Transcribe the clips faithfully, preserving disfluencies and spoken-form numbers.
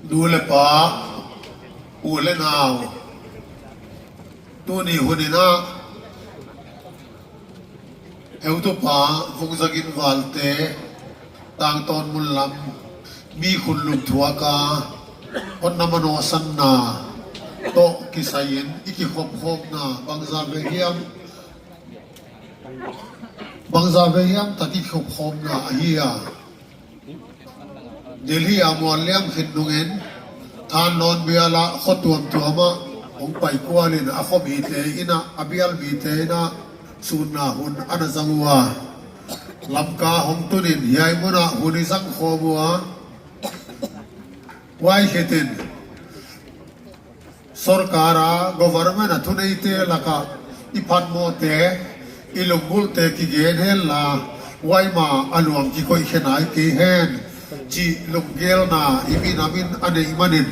Nu le pa, u le nau, tuni hun in a, heutupa Vungzagin Valte, Tangtawn Mullam, mi khunlum thuak a, hotna manosanna toh kisai in i kikhopkhopna bangzah vei hiam, bangzah vei hiam tak i kikhopkhopna ahi a. Delhi a mual liam khit nungin, Thanlon bial ah kho tuamtuam ah hong pai kual in a khomite in a, a bial mite in a, sunna hun ana zang ua. Lamka hong tun in hiai mun ah hun i zang khawm ua. Huai khit in sorkar a, government a thuneite lak ah i phatmawhte, i lunggulhte kigen hen la, huai ma a luang kikoih khe nai kei hen, chih lunggelna i minam in a neih man in,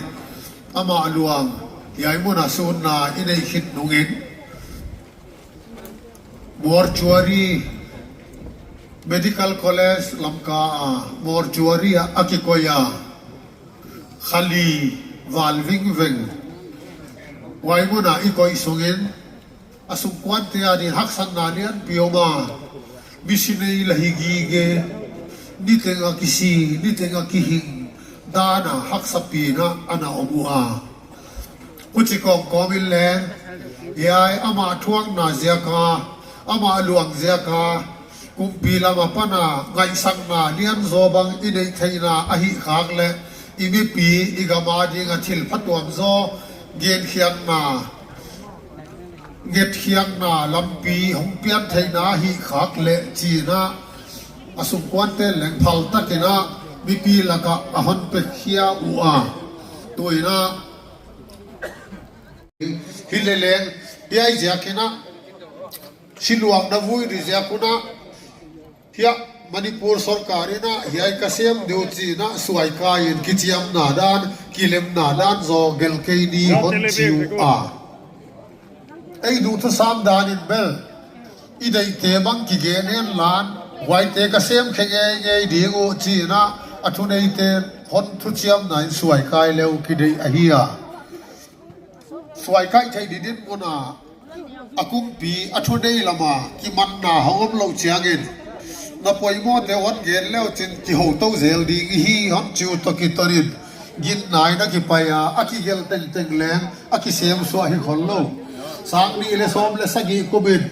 amah luang hiai mun a sunna i neih khit nungin, mortuary, Medical College Lamka a mortuary ah a kikoih a, kha li val vingveng. Huai mun a i koih sung in, a sungkuante adin haksatna lianpi om a, misi nei la hi gige, niteng a kisi, niteng a kihing dan a haksa pi in a ana om ua. Huchi kawmkawm in leng, hiai amah thuakna ziak a, amah luang ziak a, kumpi lam apan a ngaihsakna lianzaw bang i neih theihna ahih khak leh, i mipi, i gam ading a thil phatuam zaw genkhiakna, ngetkhiakna lampi hong pian theihna ahih khak leh chi in a, a sungkuante leng phal tak in a mipi lak ah a hon pekhia ua. Tu in a, hi leleng, hiai ziak in a, siluang na vui di ziak un a, hiai Manipur sorkar in a, hiai ka sem diu chi in a, suai kai in kichiamna dan, kilemna dan zaw gelh kei ni hon chi ua. Ei duhthusam dan in bel, i deihte bang kigen hen la, huaite ka sem khe ngeingei ding uh chi in a, a thuneite hon thuchiamna in suai kai leh uh kideih ahi a. Suai kai theih di dinmun a, a kumpi, a thunei lam a kimanna hong om louh chiangin, na poimawhte hon gen leu chin kihoutou zel ding hi hon chi uh toh kiton in, ginna in a kipai a, a kigelh tengteng leng a kisem suah hi khol lou. Sang nih leh sawm leh sagih kum in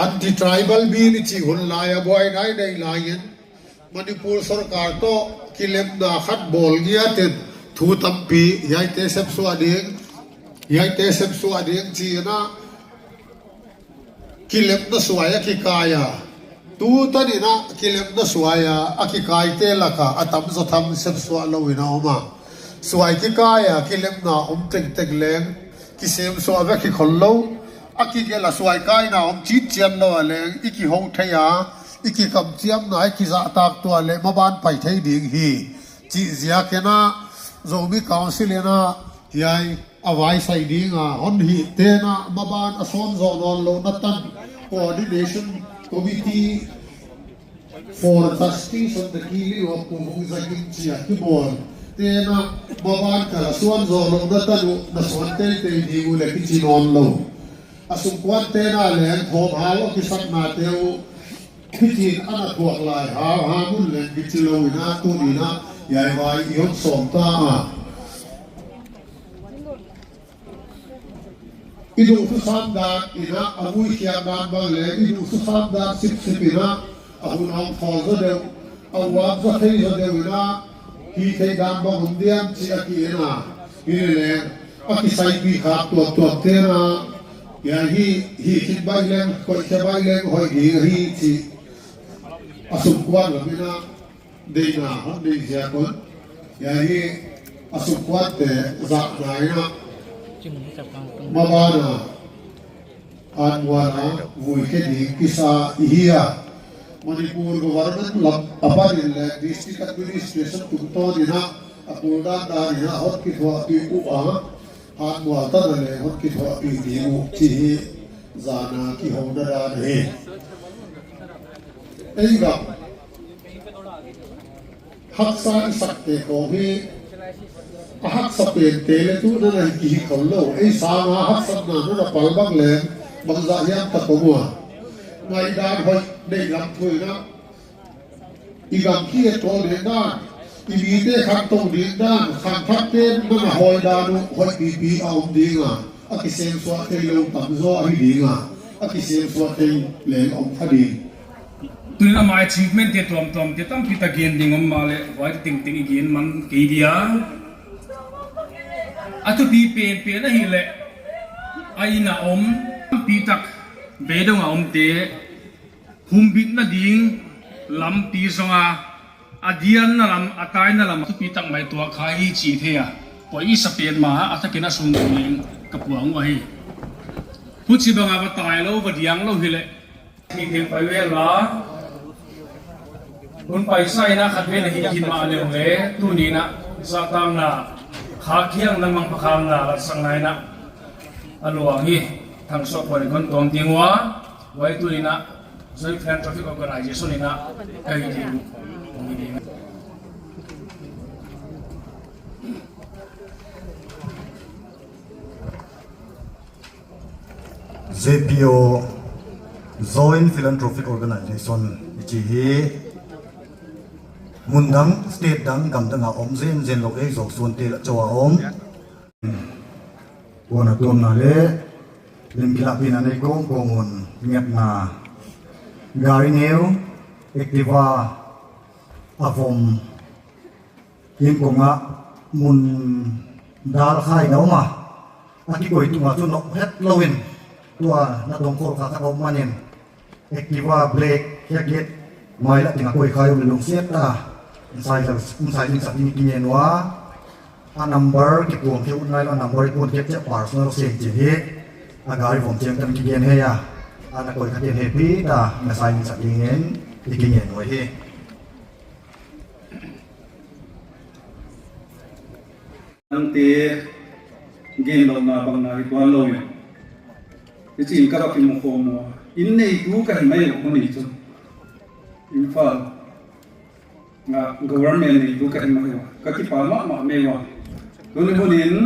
Anti-Tribal Bill i chih hun lai a buaina i neih lai in, Manipur sorkar toh kilemna khat bawl ngiat in, thu tampi, hiaite sepsuah ding, hiaite sepsuah ding chi in a, kilemna suai a kikai a. Tutan in a kilemna suai a, a kikaite lak a a tamzaw tham sepsuah lou in a om a. Suai kikai a kilemna om tengteng leng kisem suah vek hi khol lou. A kigelh a suai kaina om chitchian lou a leng i kihou thei a, i kikamchiamna, i kizahtak tuah leh maban pai thei ding hi. Chih ziak in a, Zomi Council in a, hiai a vaisai ding a hon hihte in a, maban a sawn zoh nawn louhna tan, Coordination Committee for Justice on the Killing of Pu Vungzagin chi a kibawlte in a, maban kal a sawn zoh louhna tan uh na sawn teitei ding uh leh kichi nawn lou. A sungkuante in a leng thawmhau a kisaknate uh, hichi in ana thuak lai hauhau un leng kichi lou in a, tuni in a, hiai vai i hon sawm ta a. I duhthusam dan in a, a vui khiak dan bang leh, i duhthusam dan sipsip in a, a hun hong thawl zaw deuh, a uap zaw thei zaw deuh in a, hih theih dan bang om diam chi a ki en a. Hi leleng, a kisaipi khak tuamtuamte in a, hiai hi, hih khin baih leng, koih khe baih leng hoih ding hi chi, a sungkuan lam in a, deihna hon nei ziak un. Hiai hi a sungkuante zahna in a, maban a, an wan a vui khe ding kisa i hi a. Manipur government lam apan in leh district administration tungtawn in a, a puldan dan in a hon kithuahpih uh a, hanmual tan a leh hon kithuahpih ding uh chi hi zan a kihouna dan hi. Ei gam Haksa i sakte khawng hi a haksa pente leh tu nana hi kihi khol lou. Ei sanga haksatna nana pal bang leng bangzah hiam tak om ua. Ngaihdan hoih neih lam thu in a, i gam kihettual ding dan, i mite khangtou ding dan, khangthakte nana hoih dan uh hoih pipi a om ding a, a kisem suah theilou tamzaw ahi ding a, a kisem suah thei leng om kha ding. Tuni'n ama achievement te tuamtuam te tampi tak gen ding om mahleh, huai tengteng i gen man kei dia. A thupi penpen ahihleh, a inn a om, tampi tak beidong a omte, humbitna ding lampi zong a, a dianna lam, a taina lam, thupi tak mai tuak kha hi chi thei a. Poi i sa pen mah a, a thakin a sung ding leng ka puang uh ahi. Huchibang a va tailou, va dianglou hileh, mi teng pai vel la. Hun paisa in a khat vei na hi khin mah leh, tuni'n a zahtakna, khakhiakna, mangpha khamna, latsakna in a, a luang hi, thangsuah pon kon tuam ding ua, huai tuni'n a, Joint Philanthropic Organization in a, ka hi ding, kong hi ding. J P O, Joint Philanthropic Organization, i chih hi, mun dang, state dang, gam dang a om zenzen lou ei Zosuante lak chauh a om. Huan a tuamna leh, lim kilakpihna nei kawmkawm un ngetna. Gari neu, Activa, a vom, inn kong ah mun dal khai na om a. A kikoih tung a chu nop hetlou in. Tua na tong khol kha khat om manin. Activa black, hia gate, mai lak teng a koih khai om leh lungsiat ta. Insai lal, insai lal sa ding i kingen ua. A number kipuang khe un lai lou, a number i puang khe chiah personal seng chi hi. A gari vom chiang tan kigen hi a. A na koih kha ken happy ta, na sai lal sa ding in, i kingen ua hi. Nangte genlouhna bang na hi tuan lou in. Hichi'n ka va kimu khawm ua. Inn neitu ka hi mai uh hun ni chu. Imphal. Nga government neitu ka hi mai ua. Ka kipah mahmah mai ua. Tuni hun in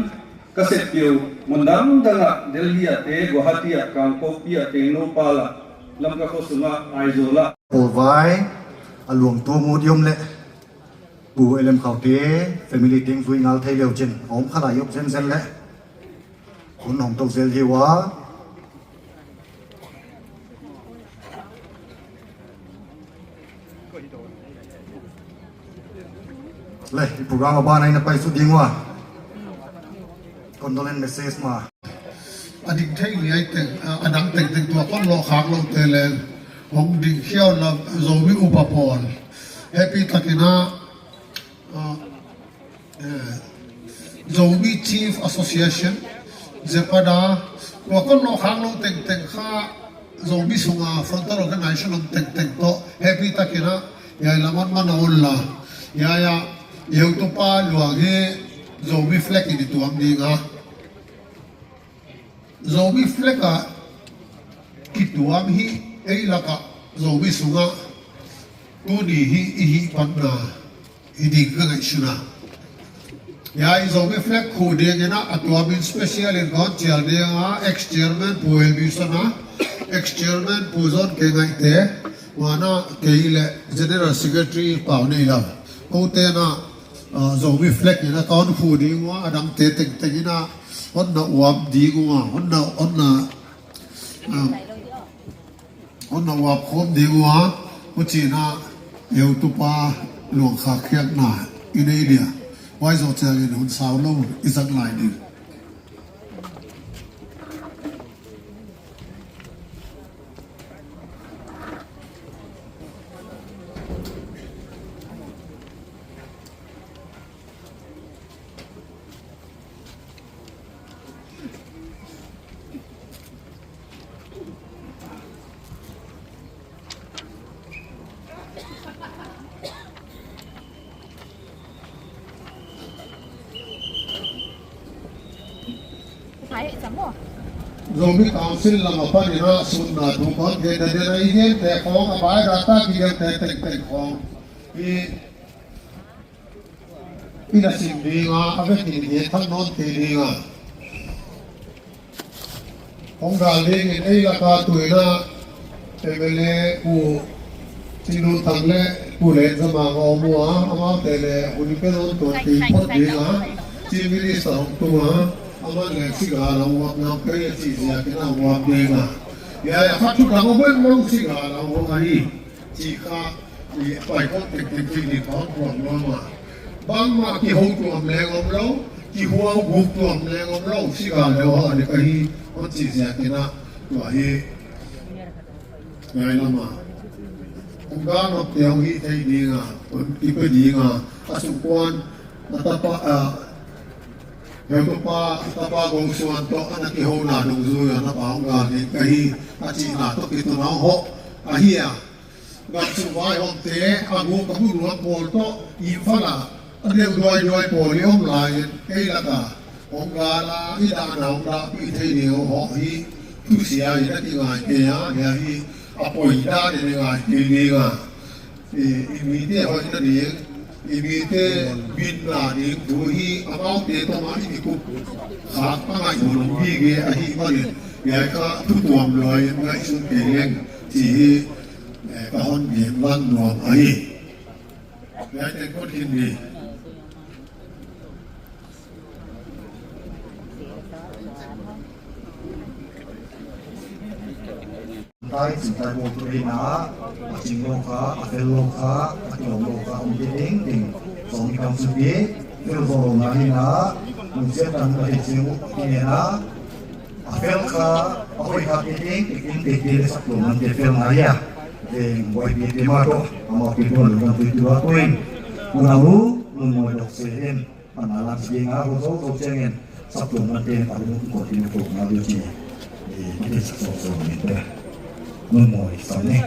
ka sep peuh mun dangdang ah Delhi ah te, Guwahati ah, Kangpokpi ah, Tengnoupal ah, Lamka khosung ah, Aizawl ah. Paul Vai, a luang tu mu diom leh. Pu L M Khaute, family teng zui ngal thei leu chin, om kha lai yop zenzen leh. Hun hong tou zel hi ua. Leh, i program a ban ah i na pai suk ding ua. Condolence message mah. A ding thei ngiai teng, a, a dang tengteng tua kon lohkhak lou te leng. Hong ding khiau na Zomi upa pawl. Happy takin a, a, eh, Zomi Chief Association, ZEPADA, tua kon lohkhak lou tengteng kha Zomi sunga frontal organization om tengteng toh, happy takin a, hiai lam ah man a om la. Hiai a, heutupa luang hi Zomi flag in i tuam ding a. Zomi flag a kituam hi ei lak ah Zomi sunga tuni hi i hih panna hi ding ka ngaihsun a. Hiai Zomi flag khuh ding in a, a tuam in special in kon chial ding a, ex-chairman Pu L B Son a, ex-chairman Pu John K Ngaihte, huan a kei leh General Secretary Pau Neilal. Kote'n a, ah, Zomi flag in a kon khuh ding ua, a dangte tengteng in a, hon na uap ding ua, hon na, hon na, ah, hon na uap khawm ding ua, huchi'n a, heutupa luang khakhiakna i nei dia. Huai zoh chiangin hun sau lou i zang lai ding. Zomi Council lam apan in a sunna thu kon gen den a, i gen te khong a bai data ki gen te tengteng khong. I Ina sim ding a, a vekin i thak nawn thei ding a. Hong gal ding in ei laka tuin a, M L A Pu Chinlunthang leh Pu Lenzamang a om ua, amaute leh hun i pe nawn tuan ti phot ding a, Chief Minister hong tung a, aman leng si gal a hong uap nam kei a chih ziakin a hong uap ding a. Hiai a khat thu dang om lou, si gal a hong uap ahi. Chih kha, i pai khawm tengteng chih ni khawm tuam lou ma. Bangmah kihou tuam leng om lou, kihuau guk tuam leng om lou, si gal leh hon ni ka hi, hon chih ziakin a, tua hi. Ngai lama. Hong gal nop te hong hih thei ding a, hon kipe ding a, a sungkuan, a tapa, a, heutupa, tapa Gousuan toh, ana kihouna nungzui a, na pa hong gal ding ka hi, a chihna toh kituna hoh, ahi a. Gamsung vaihawmte, a guk a bu luang pawl toh, Imphal a, a neu duaiduai pawl i om lai in, ei laka, hong gal a, i dan a hong dahpih thei ding uh hoh hi, thusia in a kingai kei a, hiai hi, a poi dan in i ngai kei ding a. I, i mite hoihna ding, i mite minna ding, tu hi, amaute toh mah i kikup khak a ngaihdawn om gige ahihman in, hiai kha thu tuam lua in ngaihsun kei leng, chih hi, eh, ka hon gen lang nuam ahi. Hiai teng kon khin di. Tai, chingtai bawl tu hi na, a ching lou kha, a fel lou kha, a kilawm lou kha, om tengteng. Sawm i kam suk di, fel zaw lou na hi na, mun siat tan ka hi chiu, ki ne na, a fel kha, a hoih kha tengteng, tengteng, tengteng, leh saptuam mante fel na hia. Veng buaipite mah toh, amau pi tuan lou na tui tua tuin. Mun a mu, mun mawi dok se hen. Pan a lam si ding a, hu zou zou chiangin, saptuam mante a lung kon tin tuk na lu chi. Eh, mite sak sawm sawm ni te. Mun mawi sam ni.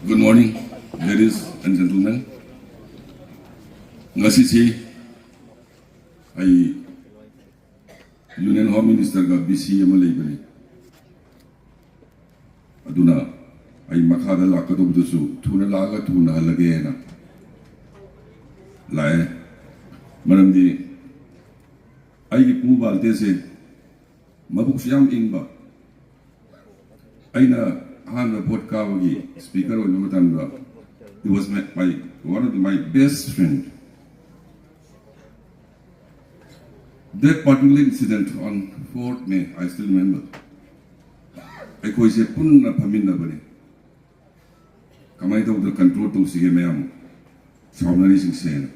Good morning, ladies and gentlemen. Ngasi si, ai Union Home Minister ka busy ama lei bani. Aduna, ai makha da lak ka dok dusu, thuna lak ka thuna halage na. Lai, maram di, ai ki pu balte se, mabuk siam ing ba. Aina han na vote ka wagi speaker wa nama tan ba. He was my, my, one of my best friend. That particular incident on fourth May, I still remember. Ai koi se pun na pamin na bani. Kamai tau the control tau sige mayam. Saunari sing sen.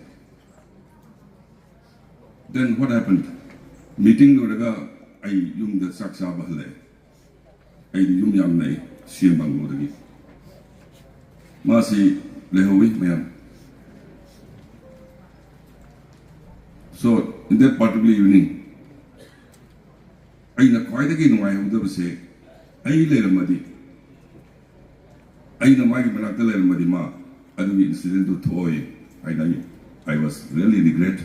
Then what happened? Meeting lo daga ai yum da sak sa bahle. Ai di yum yam nai siam bang lo dagi. Masi lehowi mayam. So in that particular evening, aina khwaida ki nungai hau da base, ai le madi. Aina magi manakta le madi ma, adu incident tu thoi, aina I was really regret.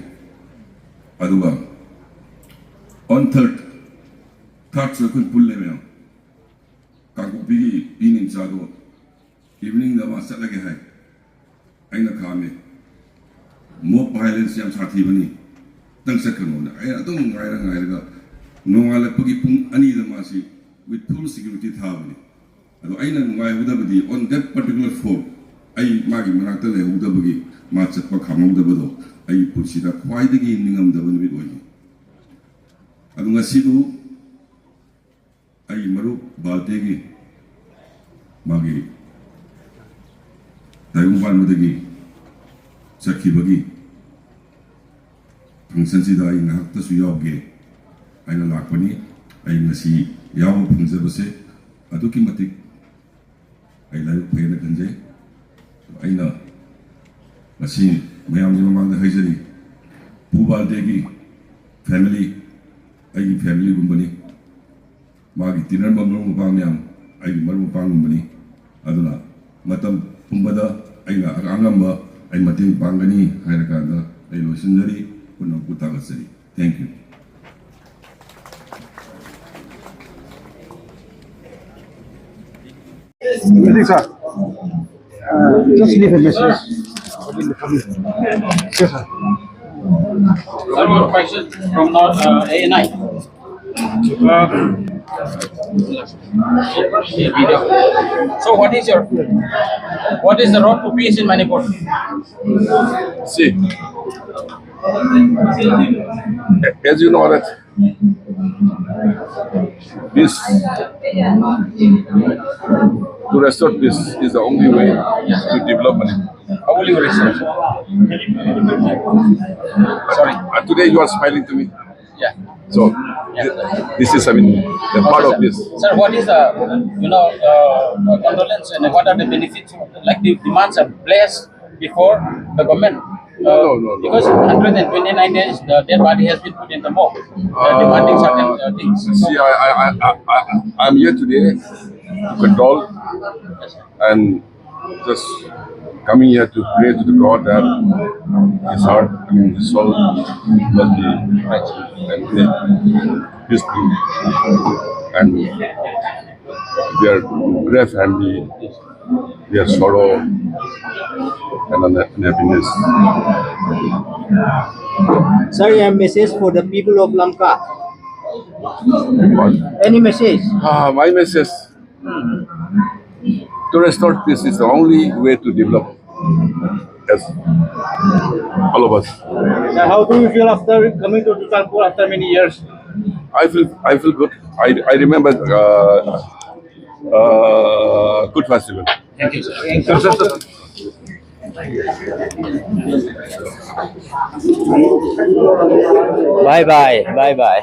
Adu ba, on third, third second pull le mea. Kangpokpi ki inn in sa do. Evening da ma sat lagi hai. Aina kha me. Mob violence yam sa thi bani. Tang sa kano na. Ai adong ngai ra ngai ra. Nongai le pagi pung ani da ma si. With full security tha bani. Ado aina ngai huda badi. On that particular four. Ai magi manakta le huda bagi. Ma chat pa kham huda bado. Ai pun sida khwaida ki ningam da bani bit wai. Ado ngasi do. Ai maru balte ki magi dai umban mada ki sakhi bagi. Pangsan si dai ngahak ta su yau ge. Aina lak pani ai ngasi yau pangsa base. Adu ki matik. Ai lai phai na kan je. Aina ngasi mayam ni mamang da hai jani. Pu balte ki family. Ai ki family gumbani. Magi tinan bang maru mapang niam, ai maru mapang bani. Aduna, matam pumbada, aina angam ba, ai mating bang gani, hai na kanda, ai lo sinjari, kunang kuta kasari. Thank you. Good evening, sir. Uh, just leave a message. Yes, sir. One more question from North, uh, A N I. Uh, so what is your, what is the road to peace in Manipur? See, as you know that this, to restore peace is the only way to development. How will you restore? Sorry. Uh, today you are smiling to me. Yeah. So, yeah, thi-, this is, I mean, the part of this. Sir, what is the, you know, uh, condolence and what are the benefits? Like the demands are placed before the government. No, no, no, no. Because hundred and twenty-nine days, the dead body has been put in the morgue. Uh, demanding certain, uh, things. See, I, I, I, I, I, I'm here today to condole and just coming here to pray to the God that his heart, I mean, his soul must be right and peaceful. And their grief and the, their sorrow and unhappiness. Sir, your message for the people of Lamka? What? Any message? Ah, my message. To restore peace is the only way to develop as all of us. Sir, how do you feel after coming to Churachandpur after many years? I feel, I feel good. I, I remember, uh, uh, good festival. Thank you, sir. Bye bye, bye bye.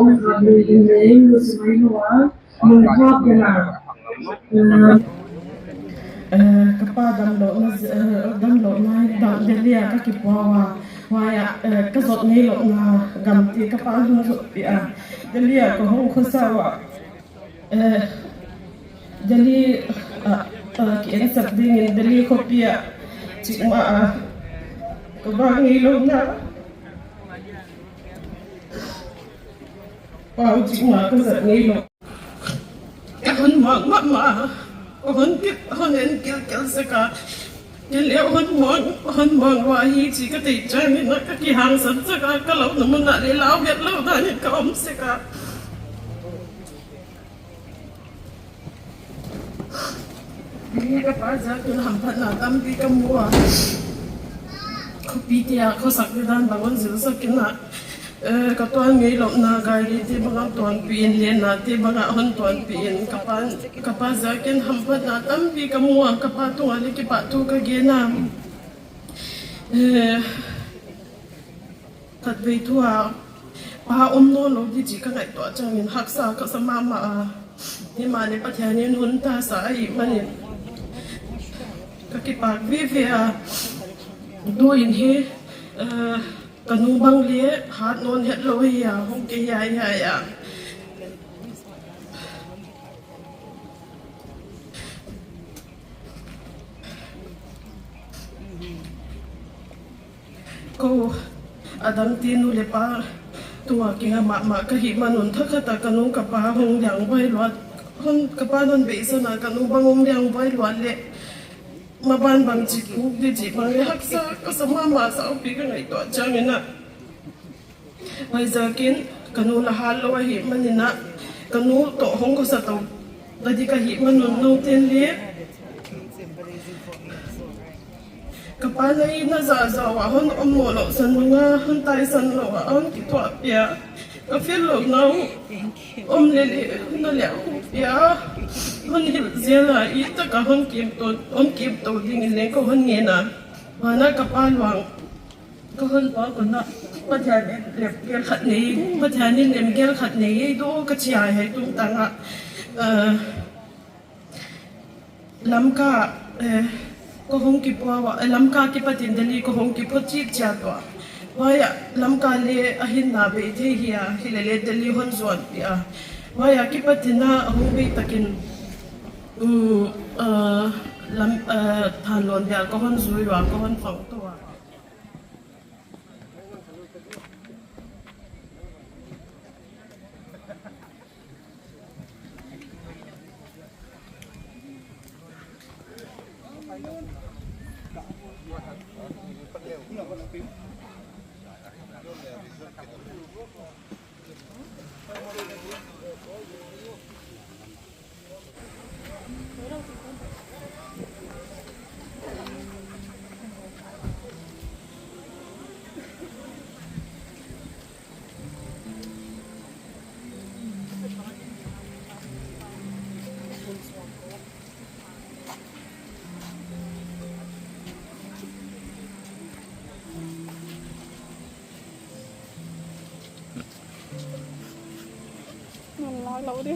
om kha, lui in leng, lu sumai lua, lui huak bela. Eh, ka pa damlouhna, eh, damlouhna dang Delhi a ka kipua ua. Huai ah, eh, ka zot ngeilouhna gam te ka pa'n hon zotpih a. Delhi a ka hong khosa ua. Eh, Delhi, ah, ah, ki ensak dingin Delhi khopi ah chik mah a ka va ngeilouhna. Pau chik mah ka zat ngeilou. Ka hon muang mahmah. Ka hon kip, hon en kilkel sek a. Kei leng hon muang, hon muang lua hi chih ka theih chiangin ka kihangsan sek a, ka launa mun ah leng lau het lou dan in ka om sek a. Ka pa ziakin hamphatna tampi ka mu a. Khopi te ah khosakna dan bang hon zilsak in a. Eh, ka tuan ngeilouhna gari te bang ah tuanpih in, lenna te bang ah hon tuanpih in, ka pa, ka pa ziakin hamphatna tampi ka mu a, ka pa tungah leng kipahthu ka gen a. Eh, khatvei thu a, pa om nawnlou di chih ka ngaihtuah chiangin haksa ka sa mahmah a. Himahleh Pathian in hun taksa ahih manin ka kipak veve a. Tuin hi, eh, ka nu bang leng hat nawn hetlou hi a, hong kei hiaihiai a. Kou a dangte nu leh pa tungah kinga mahmah ka hih man un, thakhat a ka nu ka pa hong liangvai lua, hon, ka pa'n hon beisan a, ka nu bang hong liangvai lua leh maban bangchi puk di chih bang leng haksa ka sa mahmah, saupi ka ngaihtuah chiangin a. Huaiziakin ka nu la hat lou ahih manin a, ka nu toh hong khosa tou ta di ka hih man un, nou ten leng ka pa na i na zahzah ua hon om nawnlou san nung a, hon taisan lou a hon kituahpih a. Ka fellouhna uh om leh leng na leh khu pia, hon hilh zel a, i tak a hon kimtou, hon kimtou dingin leng ka hon ngen a. Huan a ka pa luang ka hon puak un a, Pathian in lemgel khat nei, Pathian in lemgel khat nei ei diam ka chi a, hiai tungtang ah, eh, Lamka, eh, ka hong kipua ua, eh, Lamka kipat in Delhi ka hong kiphut chik chiat ua. Huai ah Lamka leng a hinna bei thei hi a, hilele Delhi hon zuanpih a. Huai a kipat in a hong bei takin, um, eh, lam, eh, Thanlon bial ka hon zui ua, ka hon fangtou a. Nalai lou di.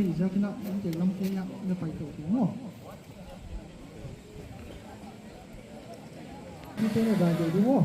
Ei, Zakina, in te lam te ya, na pai to ki mo. Ni te na ba de du mo.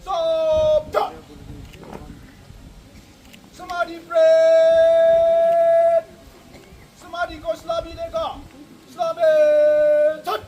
Stop! Samadhi, friend! Samadhi ko salami dega. Salami, shot!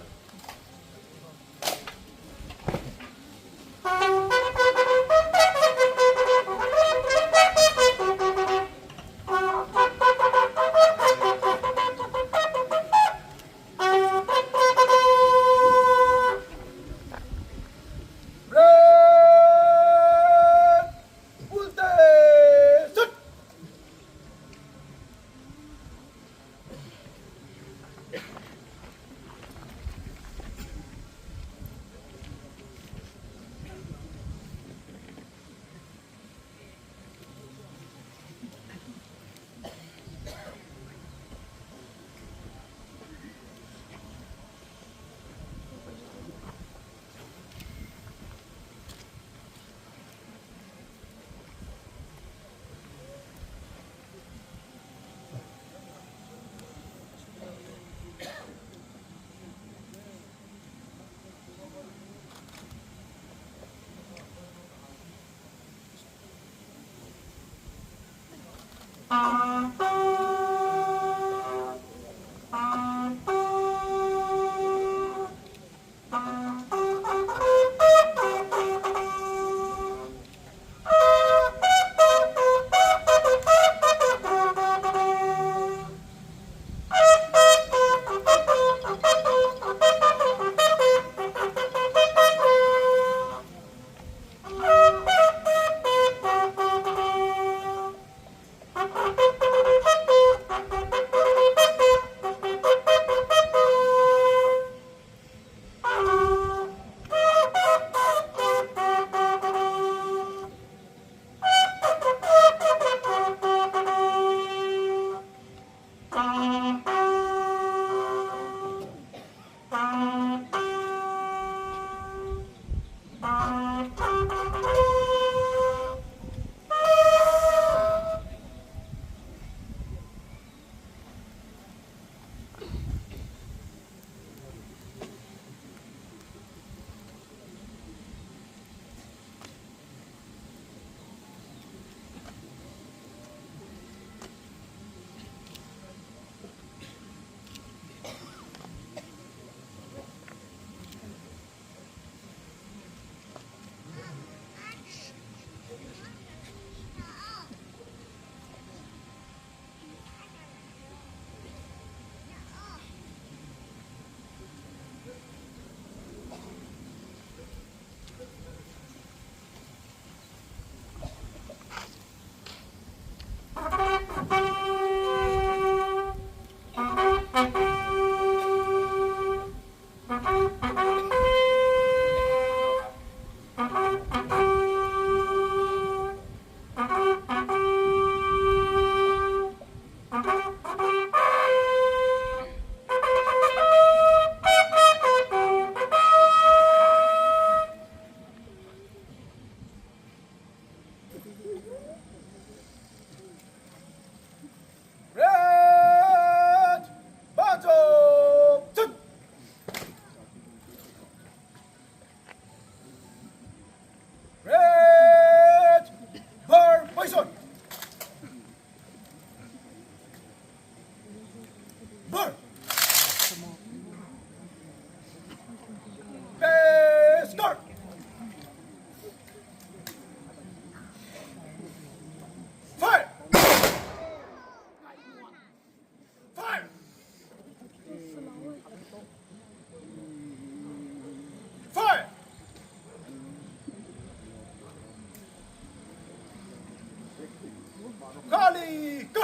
Kali, go!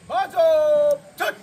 Bajo, chut!